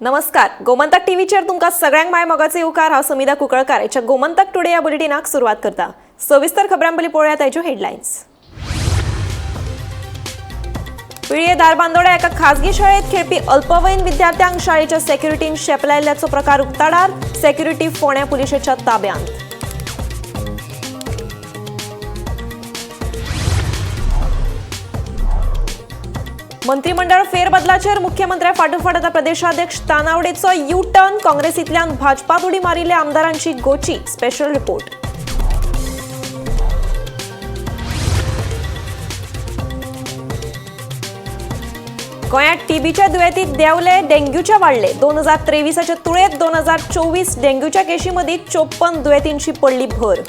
नमस्कार, गोमंतक टीव्हीचेर तुमकां सगळ्यांक माय मोगाचे येवकार. हांव समिधा कुंकळकार हेच्या गोमंतक टुडे ह्या बुलेटिनाक सुरवात करता. सविस्तर खबरां पयलीं पळोवया ताच्यो हेडलायन्स. पिळये धारबांदोड्या एका खाजगी शाळेत खेळपी अल्पवयीन विद्यार्थ्यांक शाळेच्या सेक्युरिटीन शेपलायल्ल्याचो प्रकार उक्ताडार. सेक्युरिटी फोंड्या पुलिशेच्या ताब्यांत. मंत्रिमंडळ फेरबदलाचेर मुख्यमंत्र्या फाटोफाट आता प्रदेशाध्यक्ष तानावडेचो यू टर्न. काँग्रेसींतल्यान भाजपात उडी मारिल्ल्या आमदारांची गोची. Special report. गोंयांत टीबीच्या दुयेंती देंवले, डेंग्यूच्या वाडले. 2023च्या तुळेत 2024 डेंग्यूच्या केशीमदीं 54 दुयेंतींची पडली भर.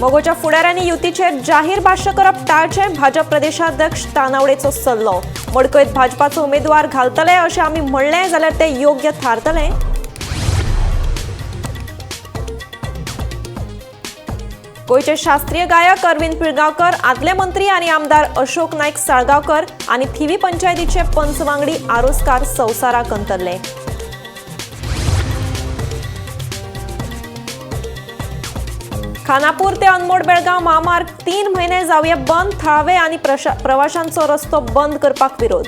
मगोच्या फुडाऱ्यांनी युतीचेर जाहीर भाश्य करप टाळचें, भाजप प्रदेशाध्यक्ष तानावडेचो सल्लो. मडकयत भाजपाचो उमेदवार घालतले अशें आमी म्हणलें जाल्यार ते योग्य थारतले. गोंयचे शास्त्रीय गायक अरविंद पिळगांवकर, आदले मंत्री आनी आमदार अशोक नायक साळगांवकर आनी थिवी पंचायतीचे पंच वांगडी आरोसकार संवसाराक अंतरले. खानापूर ते अनमोड बेळगांव महामार्ग 3 म्हयने जावया बंद. थळावे आनी प्रवाशांचो रस्तो बंद करपाक विरोध.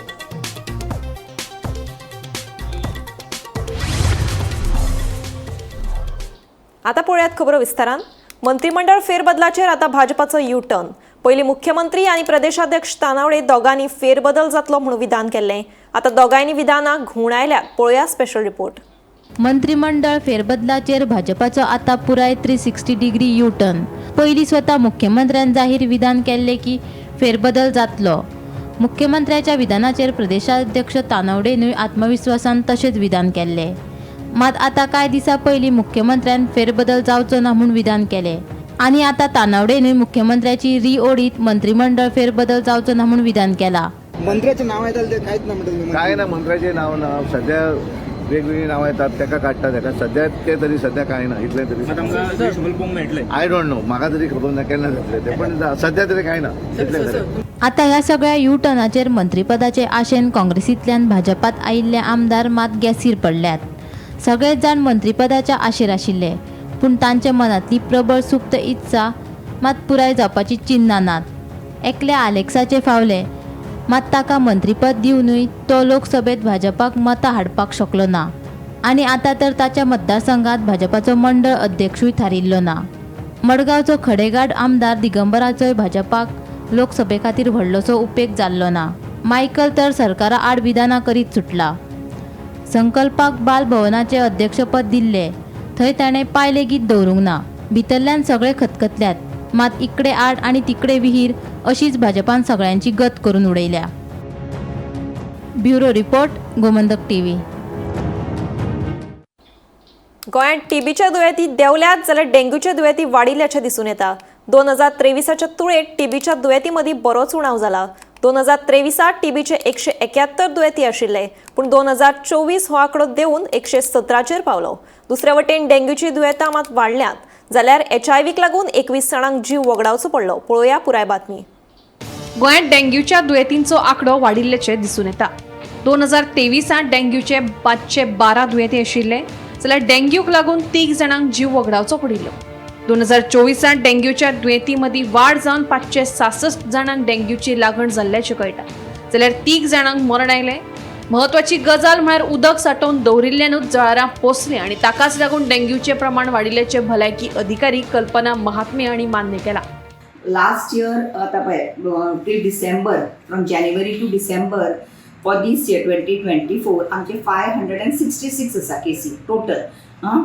आता पळोवयात खबरो विस्तारान. मंत्रिमंडळ फेरबदलाचेर आता भाजपाचो यू टर्न. पयलीं मुख्यमंत्री आनी प्रदेशाध्यक्ष तानावडे दोगांनी फेरबदल जातलो म्हूण विधान केल्लें. आता दोगांयनी विधानां घुंवडायल्यात. पळोवया स्पेशल रिपोर्ट. मंत्रिमंडळ फेरबदलाचेर भाजपाचो आता पुराय 360 डिग्री यू टर्न. पयलीं स्वता मुख्यमंत्र्यान जाहीर विधान केल्लें की फेरबदल जातलो. मुख्यमंत्र्याच्या विधानाचेर प्रदेशाध्यक्ष तानावडेनूय आत्मविस्वासान तशेंच विधान केल्लें. मात आतां कांय दिसां पयलीं मुख्यमंत्र्यान फेरबदल जावचो ना म्हूण विधान केलें आनी आतां तानावडेनूय मुख्यमंत्र्याची री ओडीत मंत्रिमंडळ फेरबदल जावचो ना म्हूण विधान केलां. मंत्र्याचें नांव येतालें तें कांयच ना म्हणटा तुमी. काय ना, मंत्र्याचें नांव ना. सध्या वेगवेगळीं नांवां येतात, तेका काडटा तेका. सध्या ते तरी सध्या काय ना, इतलें तरी. आमकां शबल पळोवंक मेळटलें. I don't know, म्हाका तरी खबर ना केन्ना जातलें तें, पण सध्या तरी काय ना, इतलें तरी. आतां ह्या सगळ्या यू टर्नाचेर मंत्रीपदाचे आशेन काँग्रेसींतल्यान भाजपात आयिल्ले आमदार मात गॅसीर पडल्यात. सगळेच जाण मंत्रीपदाच्या आशेर आशिल्ले, पूण तांच्या मनांतली प्रबळ सुप्त इत्सा मात पुराय जावपाची चिन्नां नात. एकल्या आलेक्साचे फावले, मात ताका मंत्रीपद दिवनूय तो लोकसभेत भाजपाक मतां हाडपाक शकलो ना आनी आतां तर ताच्या मतदारसंघात भाजपाचो मंडळ अध्यक्षूय थारिल्लो ना. मडगांवचो खडेगांठ आमदार दिगंबराचोय भाजपाक लोकसभे खातीर व्हडलोसो उपेग जाल्लो ना. मायकल तर सरकारा आड विधानां करीत सुटला. संकल्पाक बाल भवनाचे अध्यक्षपद दिल्लें, थंय ताणें पांय लेगीत दवरूंक ना. भितरल्यान सगळे खतखतल्यात, मात इकडे आड आनी तिकडे विहीर अशीच भाजपान सगळ्यांची गत करून उडयल्या. Bureau report, Gomantak TV. गोंयांत टीबीच्या दुयेंती देंवल्यात जाल्यार डेंग्यूच्या दुयेंती वाडिल्ल्याचें दिसून येता. 2023च्या तुळेत टीबीच्या दुयेंती मदीं बरोच उणाव जाला. 2023त टीबीचे 171 दुयेंती आशिल्ले, पूण 2024 हो आंकडो देंवून 117चेर पावलो. दुसरे वटेन डेंग्यूची दुयेंतां मात वाडल्यांत, जाल्यार एचआयव्हीक लागून 21 जाणांक जीव वगडावचो पडलो. पळोवया पुराय बातमी. गोंयांत डेंग्यूच्या दुयेंतींचो आंकडो वाडिल्ल्याचें दिसून येता. 2023त डेंग्यूचे 512 दुयेंती आशिल्ले, जाल्यार डेंग्यूक लागून 3 जाणांक जीव वगडावचो पडिल्लो. 2024त डेंग्यूच्या दुयेंती मदीं वाड जावन 566 जाणांक डेंग्यूची लागण जाल्ल्याचें कळटा, जाल्यार 3 जाणांक मरण आयलें. म्हत्वाची गजाल म्हळ्यार उदक सांठोवन दवरिल्ल्यानूच जळारां पोसलीं आनी ताकाच लागून डेंग्यूचें प्रमाण वाडिल्ल्याचें भलायकी अधिकारी कल्पना महात्मे हांणी मान्य केलां. लास्ट इयर आता पळय, till December, from January to December for this year 2024 आमचे 566 आसा केसी total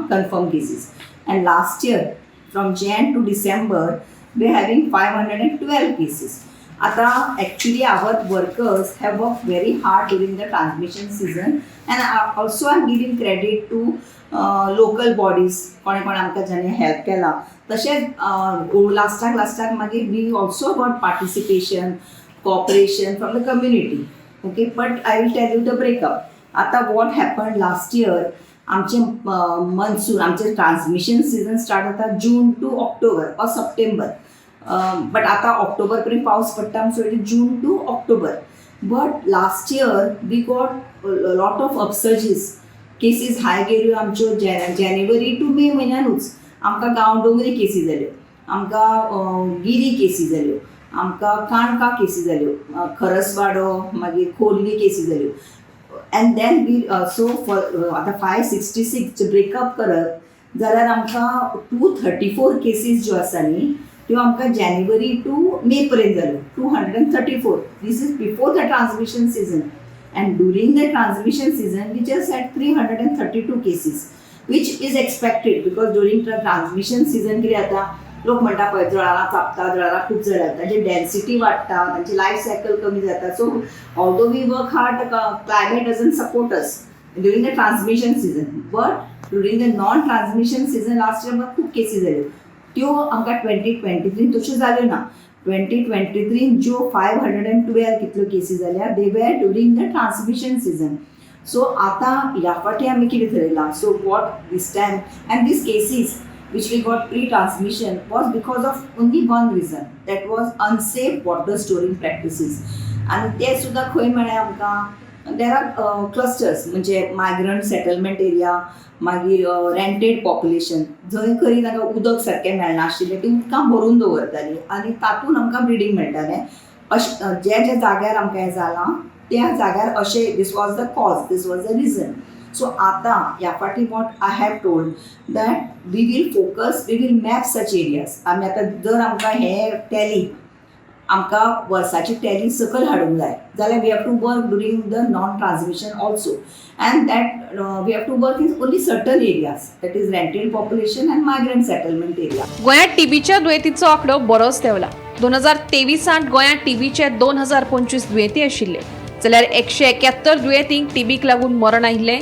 confirm cases, and last year from Jan to December we are having 512 cases. आता actually our workers have work very hard during the transmission season, and also I am giving credit to local bodies, कोणे कोणे आमकां जाणें help केला. तशेंच लास्टाक लास्टाक मागीर we also got participation, cooperation from the community. Okay, but I will tell you the breakup. आतां what happen last year, आमचे मनसून, आमचे ट्रान्समिशन सिजन स्टार्ट जाता June to October or September. But आतां ऑक्टोबर पर्यंत पावस पडटा, so it is June to October. But last year we got lot of upsurges, cases high गेल्यो आमच्यो जानेवारी टू मे म्हयन्यानूच. आमकां गांवडोंगरी केसी जाल्यो, आमकां गिरी केसी जाल्यो, आमकां काणका केसी जाल्यो, खरसवाडो, मागीर खोर्ली केसी जाल्यो. And then we so for आतां 566 ब्रेकअप करत जाल्यार आमकां 234 केसीस ज्यो आसा न्ही, त्यो आमकां जानेवारी टू मे पर्यंत जाल्यो, 234. This is before the transmission season, and during the transmission season we just had 332 cases, which is expected because during the transmission season कितें जाता, लोक म्हणटा पळय, जळारां चाबता, जळारां खूब जाल्यात, तांची डेन्सिटी वाडटा, तांची लायफ सायकल कमी जाता. So although we work hard, climate doesn't support us during the transmission season, but during the non transmission season last year खूब केसी जाल्यो. त्यो आमकां 2023 तश्यो जाल्यो ना. 2023 ज्यो 512 कितल्यो केसी जाल्या, they were during the transmission season. So आतां ह्या फावटी आमी कितें थरयलां, so what this time, and these cases which we got pre-transmission was because of only one reason, that was unsafe water storing practices. आनी ते सुद्दां खंय मेळ्ळे आमकां? There are clusters, म्हणजे मायग्रंट सेटलमेंट एरिया, मागीर रेंटेड पॉप्युलेशन, जंय खरी तांकां उदक सारकें मेळनाशिल्लें, ती उदकां भरून दवरतालीं आनी तातूंत आमकां ब्रिडींग मेळटालें. अशें ज्या ज्या जाग्यार आमकां हें जालां त्या जाग्यार अशें, this was the cause, this was the reason. So आतां ह्या फावटी what I have told that we will focus, we will map such areas. आमी आतां जर आमकां हें टॅली, आमकां वर्साची टॅली सकयल हाडूंक जाय जाल्यार we have to work during the non transmission also, and that we have to work in only certain areas, that is rented population and migrant settlement area. गोंयांत टीबीच्या दुयेंतीचो आंकडो बरोच देंवला. 2023त गोंयांत टीबीचे 2025 दुयेंती आशिल्ले, जाल्यार 171 दुयेंतींक टीबीक लागून मरण आयिल्लें.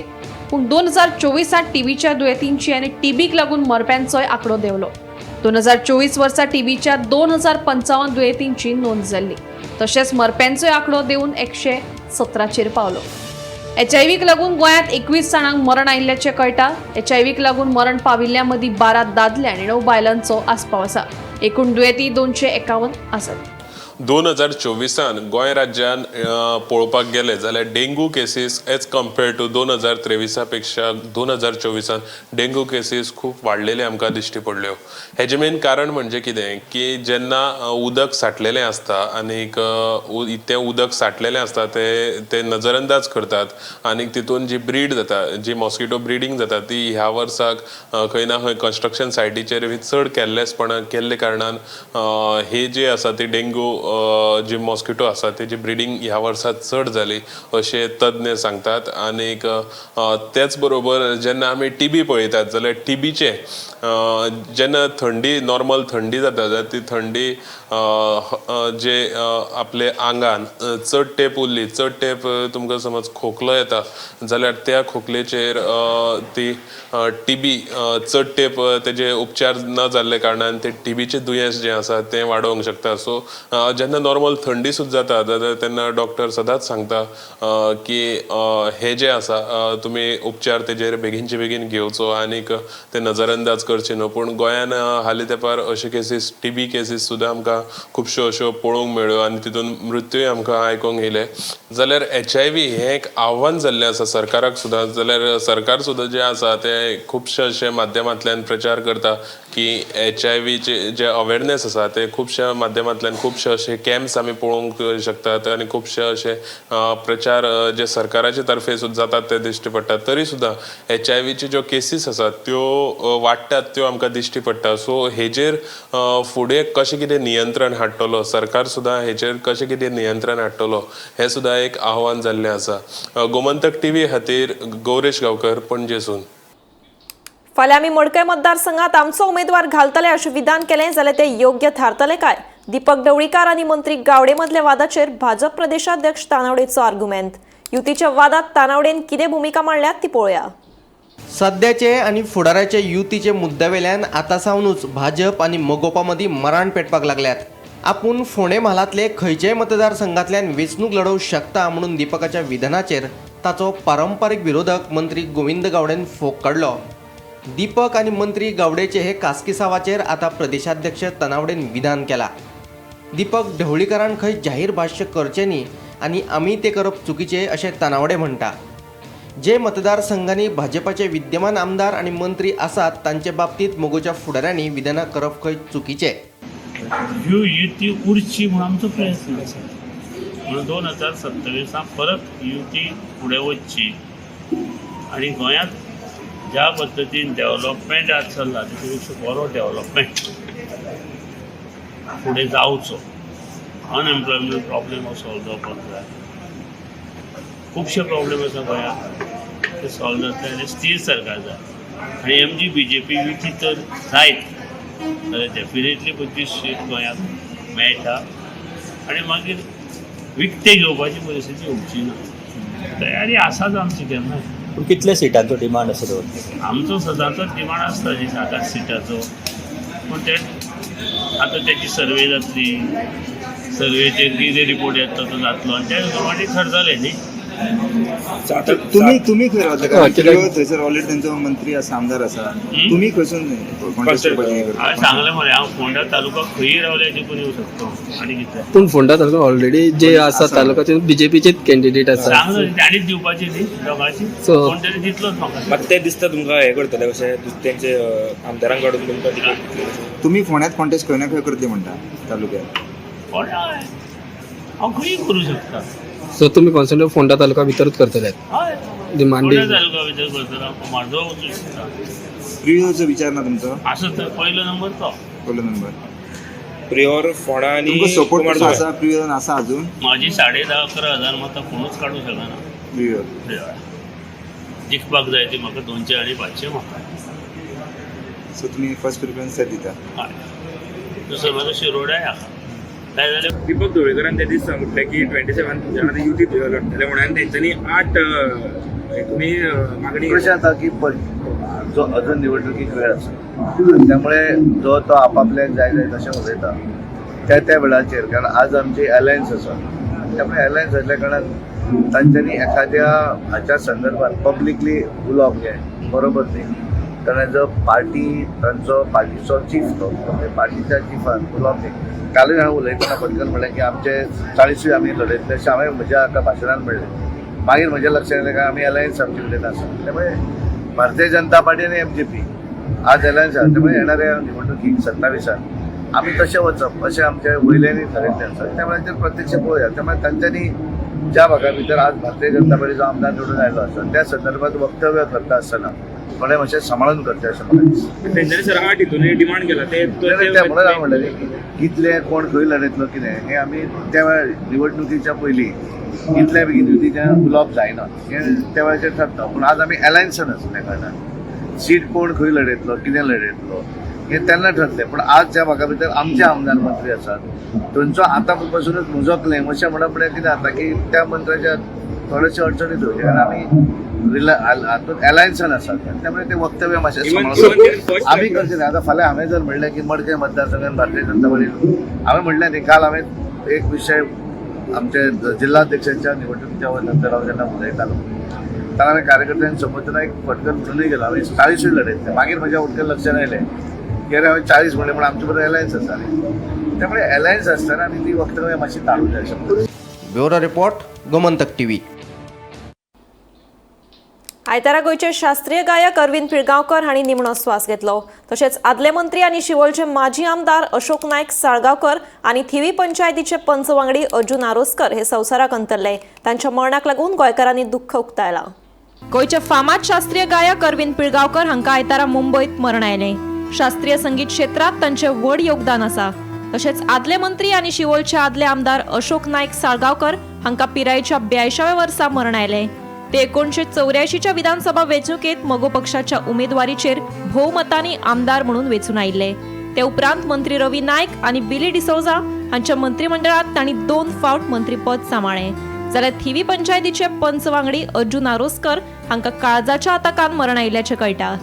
पूण 2024त टीबीच्या दुयेंतींची आनी टीबीक लागून मरप्यांचोय आंकडो देंवलो. 2024 वर्सा टीबीच्या 2055 दुयेंतींची नोंद जाल्ली. तशेंच मरप्यांचोय आंकडो देंवून 117चेर पावलो. एचआयव्हीक लागून गोंयांत 21 जाणांक मरण आयिल्ल्याचें कळटा. एचआयव्हीक लागून मरण पाविल्ल्या मदीं 12 दादले आनी 9 बायलांचो आस्पाव आसा. एकूण दुयेंती 251 आसात. 2024आन गोंय राज्यान पळोवपाक गेले जाल्यार dengue cases as compare to 2023आ पेक्षा 2024आन डेंगू केसीस खूब वाडलेले आमकां दिश्टी पडल्यो. हेजें मेन कारण म्हणजे कितें की जेन्ना उदक साठलेलें आसता आनीक तें उदक साठलेलें आसता, ते ते नजरअंदाज करतात आनीक तितून जी ब्रीड जाता, जी मॉस्किटो ब्रिडींग जाता, ती ह्या वर्साक खंय ना खंय कन्स्ट्रक्शन सायटीचेर बी चड कॅरलेसपणां केल्ले कारणान ही जी आसा ती डेंगू जी मॉस्किटो आसा तेजी ब्रिडींग ह्या वर्सा चड जाली अशें तज्ञ सांगतात. आनीक तेच बरोबर जेन्ना आमी टीबी पळयतात जाल्यार टीबीचे जेन्ना थंडी, नॉर्मल थंडी जाता जाल्यार ती थंडी जे आपले आंगान चड तेंप उरली, चड तेंप तुमकां समज खोकलो येता जाल्यार त्या खोकलेचेर ती टीबी चड तेंप तेजे उपचार न जाल्ले कारणान ते टीबीचें दुयेंस जें आसा तें वाडोवंक शकता. सो जेन्ना नॉर्मल थंडी सुद्दां जाता जाल्यार तेन्ना डॉक्टर सदांच सांगता की हे जे आसा तुमी उपचार तेजेर बेगीनचे बेगीन घेवचो आनीक ते नजरअंदाज करचे न्हू. पूण गोंयान हालीं तेंपार अश्यो केसीस, टीबी केसीस सुद्दां आमकां खुबश्यो अश्यो पळोवंक मेळ्ळ्यो आनी तितून मृत्यूय आमकां आयकोंक येयले. जाल्यार एचआयव्ही हें एक आव्हान जाल्लें आसा सरकाराक सुद्दां. जाल्यार सरकार सुद्दां जें आसा तें खुबशे अशे माध्यमांतल्यान प्रचार करता की एचआयव्हीचे जे अवेरनेस आसा ते खुबश्या माध्यमांतल्यान, खुबशे अशे कॅम्प्स आमी पळोवंक शकतात आनी खुबशे अशे प्रचार जे सरकाराचे तर्फे सुद्दां जातात ते दिश्टी पडटात. तरी सुद्दां एचआयव्हीचे ज्यो केसीस आसात त्यो वाडटात त्यो आमकां दिश्टी पडटा. सो हेजेर फुडें कशें कितें नियंत्रण हाडटलो सरकार सुद्दां, हेजेर कशें कितें नियंत्रण हाडटलो, हें सुद्दां एक आव्हान जाल्लें आसा. गोमंतक टीव्ही खातीर गौरेश गांवकर, पणजेसून. फाल्यां आमी मडकय मतदारसंघात आमचो उमेदवार घालतले अशें विधान केलें जाल्यार तें योग्य थारतलें काय? दीपक ढवळीकार आनी मंत्री गावडे मदल्या वादाचेर भाजप प्रदेशाध्यक्ष तानावडेचो आर्ग्युमेंत. युतीच्या वादात तानावडेन कितें भुमिका मांडल्यात ती पळोवया. सद्याचे आनी फुडाराचे युतीचे मुद्द्यावेल्यान आतां सावनूच भाजप आनी मगोपा मदीं मराण पेटपाक लागल्यात. आपूण फोंडें म्हालांतले खंयच्याय मतदारसंघांतल्यान वेंचणूक लढोवंक शकता म्हणून दीपकाच्या विधानाचेर ताचो पारंपारीक विरोधक मंत्री गोविंद गावडेन फोग काडलो. दीपक आनी मंत्री गावडेचे हे कासकिसावाचेर आतां प्रदेशाध्यक्ष तनावडेन विधान केला. दीपक ढवळीकारान खंय जाहीर भाश्य करचें न्ही आनी आमी तें करप चुकीचें अशें तनावडे म्हणटा. जे मतदारसंघांनी भाजपाचे विद्यमान आमदार आनी मंत्री आसात तांचे बाबतींत मगोच्या फुडाऱ्यांनी विधानां करप खंय चुकीचें. ह्यो युती उरची म्हूण आमचो प्रयत्न आसा. म्हणून 2027 परत युती फुडें वचची आनी गोंयांत ज्या पद्दतीन डेवलपमेंट आज चल्ला तेचे पेक्षा बरो डेवलपमेंट फुडें जावचो. अनएम्प्लॉयमेंट प्रॉब्लेम हो सॉल्व जावपाक जाय. खुबशे प्रॉब्लेम आसा गोंयांत, ते सॉल्व जातले आनी स्थीर सरकार जाय. आनी MG BJP युती तर जायत जाल्यार डेफिनेटली 25 सीट गोंयांत मेळटा आनी मागीर विकते घेवपाची परिस्थिती येवची ना. तयारी आसाच आमची केन्ना. पूण कितल्या सिटांचो डिमांड आसा दवरतले? आमचो सदांचोच डिमांड आसता न्ही 7-8 सिटाचो, पूण ते आतां तेची सर्वे जातली, सर्वेचेर कितें रिपोर्ट येता तो जातलो आनी त्या प्रमाणे थरतलें न्ही. तुम्ही तुम्ही खंय रावता? कारण प्रियोळ थंयसर ऑलरेडी तेंचो मंत्री आसा, आमदार आसा, तुम्ही खंयसून कॉन्टेस्ट करपाचें हें करता? हांवें सांगलें मरे, हांव फोंडा तालुका खंयी रावल्यार जिखून येवं शकता आनी कितें. पूण फोंडा तालुका ऑलरेडी जे आसा तालुक्याचे बीजेपीचेच कॅन्डिडेट आसा. सांगलें ताणीच दिवपाची न्ही दोगांची, कोण तरी दितलोच म्हाका. मात ते दिसता तुमकां हें करतले कशें तेंचे आमदारांक काडून तुमकां तिकेट दितले कशें? तुम्ही फोंड्यात कॉन्टेस्ट खंय ना खंय करतले म्हणटा तालुक्यात? फोंडा हांव खंयी करूं शकता. सो तुमी कॉन्सन्ट्रेट फोंडा तालुका भितरूच करतले? हय, डिमांडी फोंडा तालुका भितर करतलो हांव, म्हार्दोळ वचूं शकता. प्रियोळचो विचार ना तुमचो? आसत तर पयलो नंबर तो. पयलो नंबर प्रियोर फोंडा आनी तुमकां सपोर्ट कसो कुमारजुंवें. आसा प्रियोळान आसा अजून? म्हाजी 10,500-11,000 हजार मतां कोणूच काडूंक शकना. प्रियोळ जिखपाक जाय ती म्हाका 200 आनी 500 मतां. सो तुम्ही फर्स्ट प्रिफरन्स ते दिता? हय, दुसरो म्हाजो शिरोड्याय आसा काय जाल्यार. दीपक ढवळीकरान ते दीस म्हटलें की 27 आतां युती लढटले म्हणून आनी तेंच्यांनी 8 तुमी मागणी कशें जाता की जो अजून निवडणुकीक वेळ आसा, त्यामुळे जो तो आपापल्याक जाय जाय तशें उलयता त्या त्या वेळाचेर, कारण आज आमची अलायन्स आसा, त्यामुळे अलायन्स आसल्या कारणान तांच्यांनी एखाद्या हाच्या संदर्भात पब्लिकली उलोवप हें बरोबर न्ही, कारण एज अ पार्टी तांचो पार्टीचो चीफ तो, त्यामुळे पार्टीच्या चिफान उलोवप न्ही. कालूय हांवें उलयतना पटकन म्हणलें की आमचे 40 आमी लढयतले अशें हांवें म्हज्या एका भाशणान म्हणलें. मागीर म्हज्या लक्षात येयलें काय आमी अलायन्स आमचे कडेन आसा, त्यामुळे भारतीय जनता पार्टी आनी MGP आज अलायन्स आसा, त्यामुळे येणाऱ्या निवडणुकीक 27 आमी तशें वचप अशें आमच्या वयल्यांनी थारायल्लें आसा. त्यामुळे ते प्रत्यक्ष पळोवया. त्यामुळे तांच्यांनी ज्या भागा भितर आज भारतीय जनता पार्टीचो आमदार निवडून आयलो आसा त्या संदर्भात वक्तव्य करता आसतना थोडें मातशें सांबाळून करचें अशें म्हाका दिसता. तेंच्यांनी सर 8 हितून डिमांड केला ते त्या म्हणून हांवें म्हणलें न्ही, कितले कोण खंय लढयतलो कितें हें आमी त्या वेळार निवडणुकीच्या पयलीं इतल्या बेगीन युतीचें उलोवप जायना हें त्या वेळाचेर थारता. पूण आज आमी अलायन्सान आसल्या कारणान सीट कोण खंय लढयतलो कितें लढयतलो हें तेन्ना ठरलें. पूण आज ज्या भागा भितर आमचे आमदार मंत्री आसात थंयचो आतां पासूनच म्हजो क्लेम अशें म्हणप म्हळ्यार कितें जाता की त्या मंत्र्याच्या थोडेशे अडचणीत वयचे, कारण आमी हातूंत अलायन्सान आसात, त्यामुळे ते वक्तव्य मातशें सांबाळून आमी करचें न्ही. आतां फाल्यां हांवें जर म्हणलें की मडकय मतदारसंघात भारतीय जनता पार्टी, हांवें म्हणलें न्ही काल हांवें एक विशय आमचे जिल्हाध्यक्षांच्या निवडणुकीच्या नंतर हांव जेन्ना उलयतालो तेन्ना हांवें कार्यकर्त्यांक समोर एक फटकन म्हणूनय गेलो हांवें 40 लढयतले. मागीर म्हज्या उटकन लक्षात आयलें की अरे हांवें 40 म्हणलें पूण आमचे बरोबर अलायन्स आसा न्ही, त्यामुळे अलायन्स आसतना आमी ती वक्तव्य मातशी टाळूं जाय अशें म्हाका दिसता. Bureau report, Gomantak TV. आयतारा गोंयचे शास्त्रीय गायक अरविंद पिळगांवकर हांणी निमणो स्वास घेतलो. तशेंच आदले मंत्री आनी शिवोलचे माजी आमदार अशोक नायक साळगांवकर आनी थिवी पंचायतीचे पंच वांगडी अर्जुन आरोसकर हे संवसाराक अंतरले. तांच्या मरणाक लागून गोंयकारांनी दुख्ख उक्तायलां. गोंयचे फामाद शास्त्रीय गायक अरविंद पिळगांवकर हांकां आयतारा मुंबयत मरण आयलें. शास्त्रीय संगीत क्षेत्रांत तांचें व्हड योगदान आसा. तशेंच आदले मंत्री आनी शिवोलचे आदले आमदार अशोक नायक साळगांवकर हांकां पिरायेच्या 82व्या वर्सा मरण आयलें. ते 1984च्या विधानसभा वेंचणुकेत मगो पक्षाच्या उमेदवारीचेर भोवमतांनी आमदार म्हणून वेंचून आयिल्ले. ते उपरांत मंत्री रवी नायक आनी बिली डिसोजा हांच्या मंत्रिमंडळात तांणी 2 फावट मंत्रीपद सांबाळ्ळें. जाल्यार थिवी पंचायतीचे पंच वांगडी अर्जुन आरोसकर हांकां काळजाच्या आताकान मरण आयिल्ल्याचें कळटा.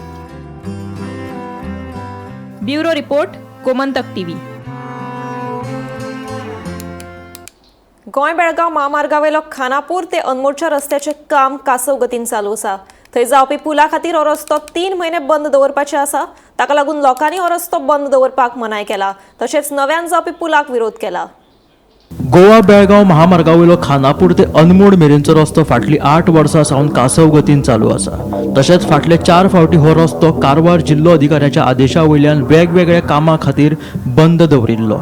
Bureau report, Gomantak TV. Goa Belgaum म्हामार्गावेलो Khanapur ते अनमोडच्या रस्त्याचें काम कासव गतीन चालू आसा. थंय जावपी पुला खातीर हो रस्तो 3 म्हयने बंद दवरपाचे आसा. ताका लागून लोकांनी हो रस्तो बंद दवरपाक मनाय केला, तशेंच नव्यान जावपी पुलाक विरोध केला. गोवा बेळगांव महामार्गावयलो खानापूर ते अनमोड मेरेनचो रस्तो फाटलीं 8 वर्सां सावन कासव गतीन चालू आसा. तशेंच फाटले चार फावटी हो रस्तो कारवार जिल्लो अधिकाऱ्याच्या आदेशा वयल्यान वेगवेगळ्या कामां खातीर बंद दवरिल्लो.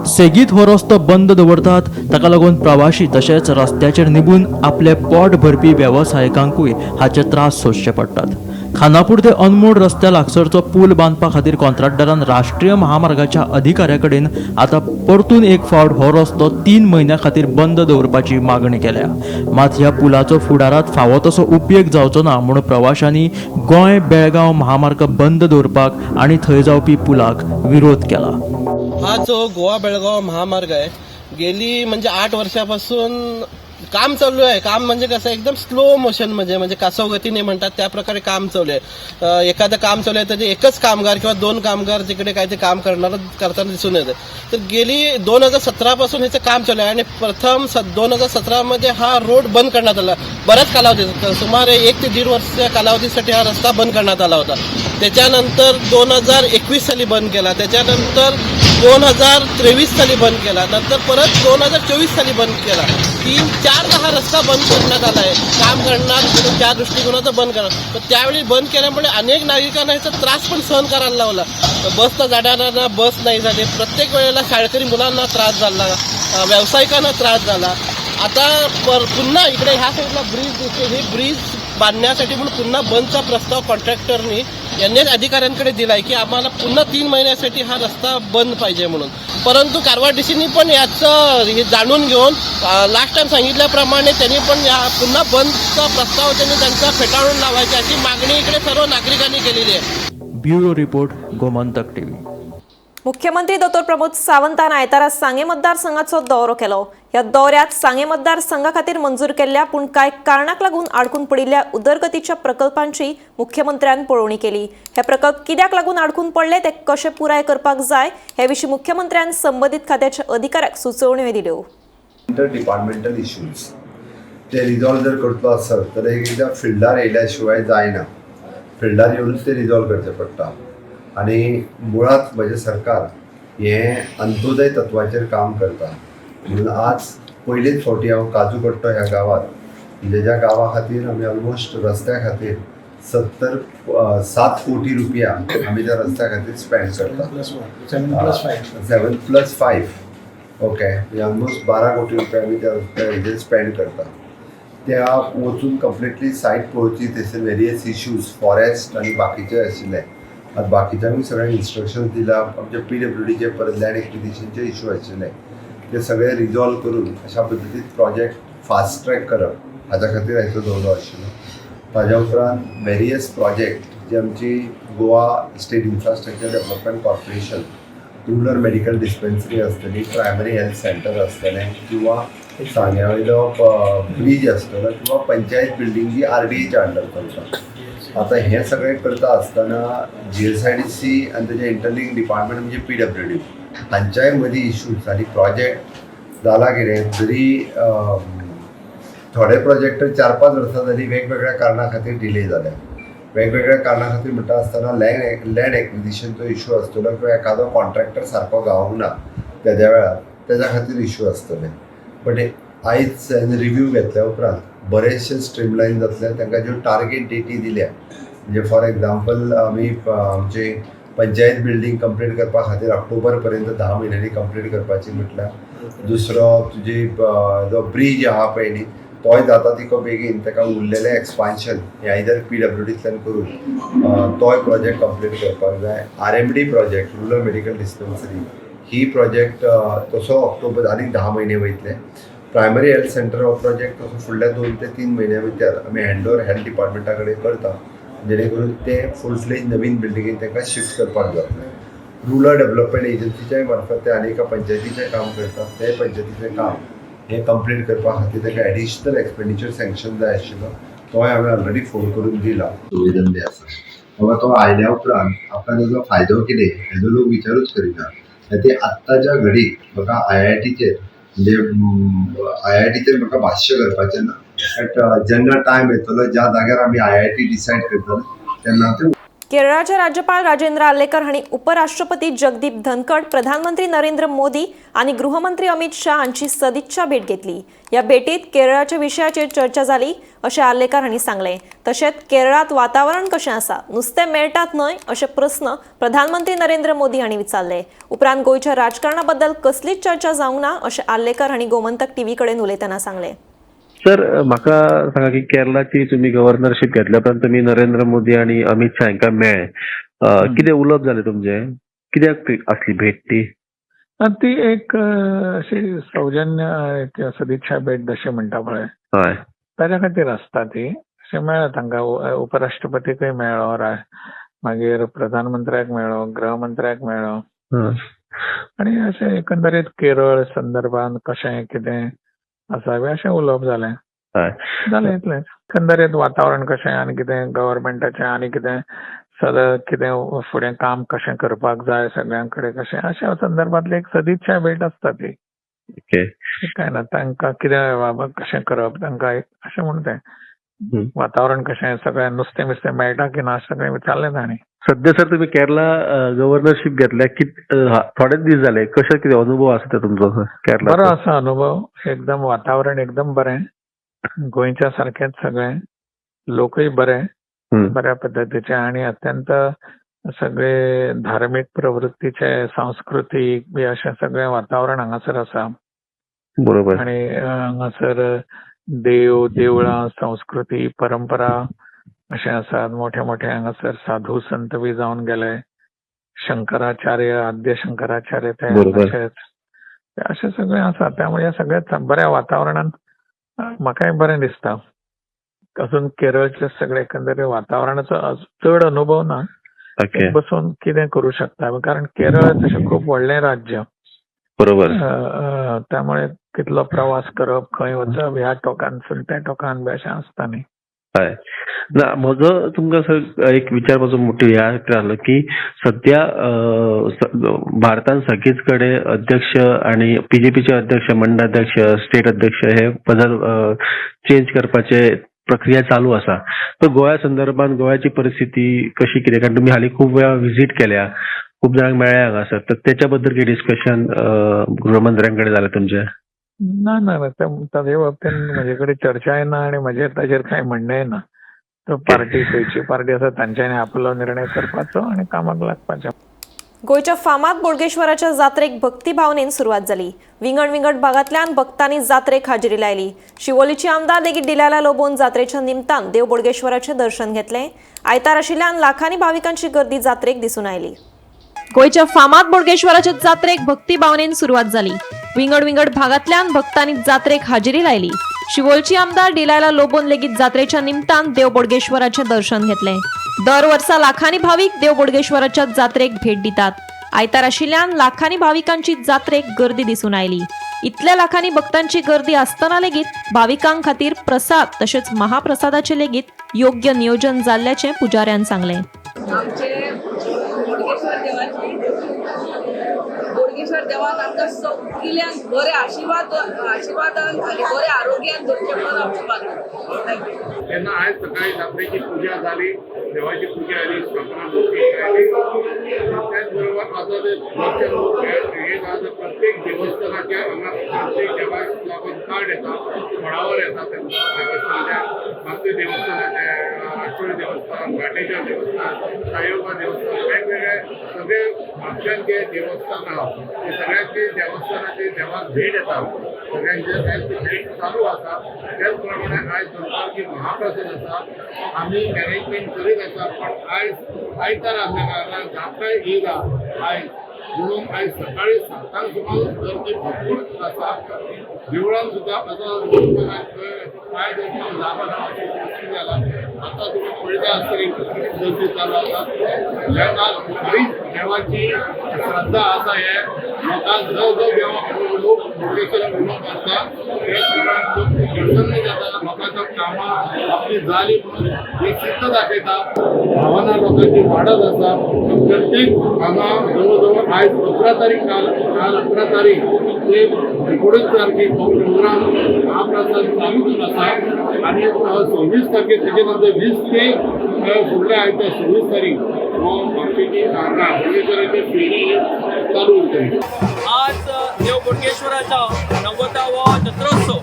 सेगीत हो रस्तो बंद दवरतात, ताका लागून प्रवाशी तशेंच रस्त्याचेर निबून आपले पोट भरपी वेवसायिकांकूय हाचे त्रास सोंसचे पडटात. खानापूर ते अनमोड रस्त्या लागसरचो पूल बांदपा खातीर कॉन्ट्रॅक्टरान राष्ट्रीय महामार्गाच्या अधिकाऱ्या कडेन आतां परतून एक फावट हो रस्तो 3 म्हयन्या खातीर बंद दवरपाची मागणी केल्या. मात ह्या पुलाचो फुडारांत फावो तसो उपेग जावचो ना म्हूण प्रवाशांनी गोंय बेळगांव महामार्ग बंद दवरपाक आनी थंय जावपी पुलाक विरोध केला. हा जो गोवा बेळगाव महामार्ग आहे, गेली म्हणजे 8 वर्षापासून काम चालू आहे. काम म्हणजे कसं, एकदम स्लो मोशन म्हणजे म्हणजे कासव गतीने म्हणतात त्या प्रकारे काम चालू आहे. एखादं काम चालू आहे तर ते एकच कामगार किंवा दोन कामगार तिकडे काय ते काम करणार करताना दिसून येते. तर गेली 2017 पासून ह्याचं काम चालू आहे आणि प्रथम 2017मध्ये हा रोड बंद करण्यात आला. बऱ्याच कालावधी, सुमारे 1 ते 1.5 वर्षाच्या कालावधीसाठी हा रस्ता बंद करण्यात आला होता. त्याच्यानंतर 2021 साली बंद केला. त्याच्यानंतर 2023 साली बंद केला. नंतर परत 2024 साली बंद केला. तीन चारदा हा रस्ता बंद करण्यात आला आहे. काम करणार म्हणून त्या दृष्टिकोनाचं बंद करा, पण त्यावेळी बंद केल्यामुळे अनेक नागरिकांना ह्याचा त्रास पण सहन करायला लावला. बसला जाणाऱ्यांना बस नाही झाली. प्रत्येक वेळेला शाळकरी मुलांना त्रास झाला, व्यावसायिकांना त्रास झाला. आता पुन्हा इकडे ह्या साईडला ब्रिज दिसते. हे ब्रिज बांधण्यासाठी म्हणून पुन्हा बंदचा प्रस्ताव कॉन्ट्रॅक्टरनी एन एच अधिकाऱ्यांकडे दिलाय की आम्हाला पुन्हा 3 महिन्यासाठी हा रस्ता बंद पाहिजे म्हणून. परंतु कारवार डीसीनी पण याचं हे जाणून घेऊन लास्ट टाइम सांगितल्याप्रमाणे त्यांनी पण या पुन्हा बंदचा प्रस्ताव त्यांनी त्यांचा फेटाळून लावायचा, अशी मागणी इकडे सर्व नागरिकांनी केलेली आहे. Bureau report, Gomantak TV. मुख्यमंत्री दोतोर प्रमोद सावंतान आयतारा सांगे मतदारसंघाचो दौरो केलो. ह्या दौऱ्यात सांगे मतदारसंघा खातीर मंजूर केल्ल्या पूण कांय कारणाक लागून आडकून पडिल्ल्या उदरगतीच्या प्रकल्पांची मुख्यमंत्र्यान पळोवणी केली. हे प्रकल्प कित्याक लागून आडकून पडले, ते कशे पुराय करपाक जाय, हे विशीं मुख्यमंत्र्यान संबंदीत खात्याच्या अधिकाऱ्याक सुचोवण्यो दिल्यो. इंटर डिपार्टमेंटल इश्यूज ते रिजॉल्व जर करतलो आसत तर एक एकदां फिल्डार येयल्या शिवाय जायना. फिल्डार येवनूच ते रिजॉल्व करचें पडटा आनी मुळात म्हजें सरकार हें अंत्योदय तत्वाचेर काम करता. म्हणून आज पयलेच फावटी हांव काजू कट्टो ह्या गांवांत, म्हणजे ज्या गांवा खातीर आमी ऑलमोस्ट रस्त्या खातीर 77 कोटी रुपया आमी त्या रस्त्या खातीर स्पेंड करता. 7 प्लस 5, ओके, म्हणजे ऑलमोस्ट 12 कोटी रुपया आमी त्या रस्त्या हेजेर स्पेंड करता. त्या वचून कंप्लिटली सायट पळोवची. थंयसर वेरियस इश्यूज फॉरेस्ट आनी बाकीचे आशिल्ले. आतां बाकीच्यांकूय सगळ्यांक इन्स्ट्रक्शन्स दिला. आमच्या पीडब्ल्यूडीचे परत लँड एक्विजिशनचे इश्यू आशिल्ले, ते सगळे रिजॉल्व करून अशा पद्दतीन प्रोजेक्ट फास्ट ट्रॅक करप हाच्या खातीर हाचो दौरो आशिल्लो. ताज्या उपरांत वेरियस प्रोजेक्ट जे आमची Goa state infrastructure development corporation, rural medical dispensary आसतली, प्रायमरी हेल्थ सेंटर आसतलें किंवा सांग्या वयलो ब्रीज आसतलो किंवा पंचायत बिल्डींग जी आरडीएच्या अंडर चलता. आतां हें सगळें करता आसतना जीएसआयडीसी आनी तेजे इंटरलिंक डिपार्टमेंट म्हणजे पीडब्ल्यूडी हांच्याय मदीं इश्यूज आनी प्रोजेक्ट जाला कितें जरी थोडे प्रोजेक्ट 4-5 वर्सां जालीं वेगवेगळ्या कारणां खातीर डिले जाल्या. वेगवेगळ्या कारणां खातीर म्हणटा आसतना लँड एक्विजिशनचो इशू आसतलो किंवा एखादो कॉन्ट्रॅक्टर सारको गावूंक ना तेद्या वेळार, तेज्या खातीर इशू आसतले. बट आयज रिव्यू घेतल्या उपरांत बरेचशे स्ट्रीमलायन जातले. तांकां ज्यो टार्गेट डेटी दिल्या, म्हणजे फॉर एग्जाम्पल आमी आमचे पंचायत बिल्डींग कंप्लीट करपा खातीर ऑक्टोबर पर्यंत 10 म्हयन्यांनी कंप्लीट करपाची म्हटल्यार, दुसरो तुजी जो ब्रीज आहा पळय न्ही, तोय जाता तितको बेगीन ताका उरलेलें एक्सपान्शन हें आयदर पीडब्ल्यूडींतल्यान करून तोय प्रोजेक्ट कंप्लीट करपाक जाय. RMD project, rural medical dispensary ही प्रोजेक्ट तसो ऑक्टोबर आनीक 10 म्हयने वयतले. प्रायमरी हेल्थ सेंटर हो प्रोजेक्ट तसो फुडल्या 2 ते 3 म्हयन्या भितर आमी हँड ओवर हेल्थ डिपार्टमेंटा कडेन करता, जेणे करून ते फूल फ्लेज नवीन बिल्डिंगेन तांकां शिफ्ट करपाक जातलें. रुरल डेव्हलपमेंट एजन्सीच्याय मार्फत ते आनी एका पंचायतीचें काम करतात. ते पंचायतीचें काम हें कंप्लीट करपा खातीर ताका एडिशनल एक्सपेंडिचर सँक्शन जाय आशिल्लो, तोय हांवें ऑलरेडी फोन करून दिला. सुविधा आसा बाबा, तो आयल्या उपरांत आपणाक ताजो फायदो कितें हेजो लोक विचारूच करिना. ते आत्ताच्या घडीक म्हाका आयआयटीचेर, म्हणजे आयआयटीचेर म्हाका भाश्य करपाचें ना. बट जेन्ना टायम येतलो ज्या जाग्यार आमी आयआयटी डिसायड करतले तेन्ना ते केरळाचे राज्यपाल राजेंद्र आर्लेकर हांणी उपराष्ट्रपती जगदीप धनखड, प्रधानमंत्री नरेंद्र मोदी आनी गृहमंत्री अमित शाह हांची सदिच्छा भेट घेतली. ह्या भेटीत केरळाच्या विशयाचेर चर्चा जाली अशें आर्लेकर हांणी सांगलें. तशेंच केरळांत वातावरण कशें आसा, नुस्तें मेळटात न्हय अशे प्रस्न प्रधानमंत्री नरेंद्र मोदी हांणी विचारले. उपरांत गोंयच्या राजकारणा बद्दल कसलीच चर्चा जावंक ना अशें आर्लेकर हांणी गोमंतक टीव्ही कडेन उलयतना सांगलें. सर, म्हाका सांगा की केरलाची तुमी गव्हर्नरशीप घेतल्या उपरांत तुमी नरेंद्र मोदी आनी अमित शाह हांकां मेळ्ळे, कितें उलोवप जालें तुमचें? कित्याक आसली भेट ती? ती एक अशी सौजन्य एक सदिच्छा भेट जशें म्हणटा पळय, हय, ताज्या खातीर आसता ती. अशें मेळ्ळें तांकां, उपराष्ट्रपतीकय मेळ्ळो, मागीर प्रधानमंत्र्याक मेळ्ळो, गृहमंत्र्याक मेळ्ळो आनी अशें एकंदरीत केरळ संदर्भान कशें कितें आसा अशें उलोवप जालें. जालें इतलेंच. एकंदरीत वातावरण कशें आनी कितें गव्हर्मेंटाचें आनी कितें सदां कितें फुडें काम कशें करपाक जाय सगळ्यां कडेन कशें, अशा संदर्भांतली एक सदिच्छा भेट आसता ती. काय ना, तांकां कितें बाबा कशें करप तांकां एक अशें म्हूण तें वातावरण कशें, सगळें नुस्तें बिस्तें मेळटा की ना सगळें विचारलें तांणी. सध्या सर तुमी केरला गव्हर्नरशीप घेतल्या थोडेच दीस जाले, कशें कितें अनुभव आसा ते तुमचो केरला? बरो आसा अनुभव, एकदम वातावरण एकदम बरें, गोंयच्या सारकेंच सगळें, लोकूय बरे, बऱ्या पद्दतीचे आनी अत्यंत सगळे धार्मीक प्रवृत्तीचे, सांस्कृतीक बी अशें सगळें वातावरण हांगासर आसा. बरोबर. आनी हांगासर देव, देवळां, संस्कृती, परंपरा अशें आसात. मोठे मोठे हांगासर साधू संत बी जावन गेले, शंकराचार्य, आद्य शंकराचार्य ते अशेंच अशें सगळें आसा. त्यामुळे सगळ्याच बऱ्या वातावरणान म्हाकाय बरें दिसता. अजून केरळचे सगळे एकंदरीत वातावरणाचो चड अनुभव ना, बसून कितें करूं शकता, कारण केरळ तशें खूब व्हडलें राज्य. बरोबर. त्यामुळे कितलो प्रवास करप, खंय वचप, ह्या टोकानसून त्या टोकान बी अशें आसता न्ही. हय ना, म्हजो तुमकां सर एक विचारपाचो मोटिव ह्या खातीर आसलो की सध्या भारतान सगळीच कडेन अध्यक्ष आनी बीजेपीचे अध्यक्ष, मंडळाध्यक्ष, स्टेट अध्यक्ष हे बदल चेंज करपाचे प्रक्रिया चालू आसा. तर गोंया संदर्भात गोंयाची परिस्थिती कशी कितें, कारण तुमी हालीं खूब वेळा विजीट केल्या, खूब जाणांक मेळ्ळे हांगासर, तर तेच्या बद्दल कितें डिस्कशन गृहमंत्र्यां कडेन जालें तुमचें? ना ना, ताजे बाबतीन म्हजे कडेन चर्चाय ना आनी म्हजें ताजेर कांय म्हणणेंय ना. तो पार्टी खंयची पार्टी आसा तांच्यांनी आपलो निर्णय करपाचो आनी कामाक लागपाचें. गोंयच्या फामाद बोडगेश्वराच्या जात्रेक भक्तिभावनेन सुरवात जाली. विंगड विंगड भागांतल्यान भक्तांनी जात्रेक हाजेरी लायली. शिवोलीची आमदार लेगीत डिलायला लोबोन जात्रेच्या निमतान देव बोडगेश्वराचें दर्शन घेतलें. आयतार आशिल्ल्यान लाखांनी भाविकांची गर्दी जात्रेक दिसून आयली. गोंयच्या फामाद बोडगेश्वराच्या जात्रेक भक्तिभावनेन सुरवात जाली. विंगड विंगड भागांतल्यान भक्तांनी जात्रेक हाजेरी लायली. शिवोलची आमदार डिलायला लोबोन लेगीत जात्रेच्या निमतान देव बोडगेश्वराचें दर्शन घेतलें. दर वर्सा लाखांनी भावीक देव बोडगेश्वराच्या जात्रेक भेट दितात. आयतार आशिल्ल्यान लाखांनी भाविकांची जात्रेक गर्दी दिसून आयली. इतल्या लाखांनी भक्तांची गर्दी आसतना लेगीत भाविकां खातीर प्रसाद तशेंच महाप्रसादाचे लेगीत योग्य नियोजन जाल्ल्याचें पुजाऱ्यान सांगलें. बोडगेश्वर देवान आमकां सगल्यांक बरे आशिर्वादान आनी बरे आरोग्यान दवरचें म्हणून आमचें मागणें. तेन्ना आयज सकाळी जात्रेची पुजा जाली, देवाची पुजा जाली, स्थापना मूर्ती आयली. त्याच बरोबर आतां ते दर्शन हे आतां प्रत्येक देवस्थानाच्या हांगा प्रत्येक देवाक लागून कार्ड येता, फळावर येता. देवस्थानाच्या मातृ देवस्थानाचे, राष्ट्रीय देवस्थान, घाटेश्वर देवस्थान, साईबाबा देवस्थान, वेगवेगळे सगळे म्हापश्यांत जे देवस्थान आहा ते सगळ्यांचे देवस्थानाचे देवाक भेट येता, सगळ्यांचे भेट चालू आसा. त्याच प्रमाणे आयज दनपारची महाप्रसाद आसा. आमी मॅनेजमेंट करीत आसा, पण आयज आयतार आसल्या कारणान जात्रा येयला आयज, म्हणून आयज सकाळी 7 सुमार गर्दी भरपूर आसा. देवळान सुद्दां आतां पांय दवरपाक जागो ना अशी परिस्थिती जाला. आतां तुमी पळयता आसतली गर्दी चालू आसा. जेन्ना खरीच देवाची श्रद्धा आसा, हे लोकांक जो जो देवा लोक बोडगेश्वराक उलो मारता ते प्रमाण लोक प्रसन्न जाता. लोकांच्या कामां आपली जाली म्हणून ही सिद्ध दाखयता. भावना लोकांची वाडत आसा. प्रत्येक हांगा जवळ जवळ आयज 11 तारीख, काल काल 11 तारीख ते 19 तारखेक हो प्रोग्राम महाप्रसाद चालूच आसा आनी 26 तारखे तेजे नंतर 20 ते फुडल्या आयत्या 26 तारीख हो म्हापशेची हांगा बोडगेश्वराची फेरी चालू उरतली. आज देव बोडगेश्वराचा 90वा जत्रोत्सव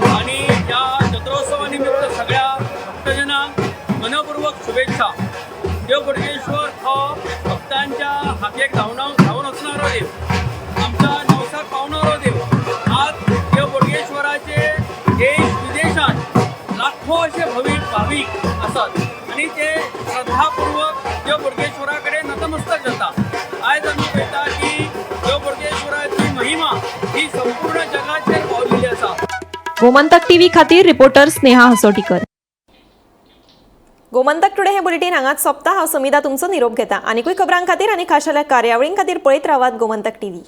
आणि या जत्रोत्सवा निमित्त सगळ्या भक्तजनांक मनपूर्वक शुभेच्छा. देव बोडगेश्वर हो भक्तांच्या हाकेक धांवन वचणारो देव, आमच्या नवसाक पावणारो देव. आज देव बोडगेश्वराचे देश विदेशात लाखो असे भावीक आसात आनी ते श्रद्धापूर्वक देव बोडगेश्वरा कडेन नतमस्तक जाता. आयज आमी पळयता की देव बोडगेश्वराची महिमा ही संपूर्ण जगाचेर पावलेली आसा. गोमंतक टीव्ही खातीर रिपोर्टर स्नेहा हसोटीकर. गोमंतक टुडे हे बुलेटीन हांगाच सोंपता. हांव समिधा तुमचो निरोप घेता. आनिकूय खबरां खातीर आनी खाशेल्या कार्यावळीं खातीर पळयत रावात गोमंतक टीव्ही.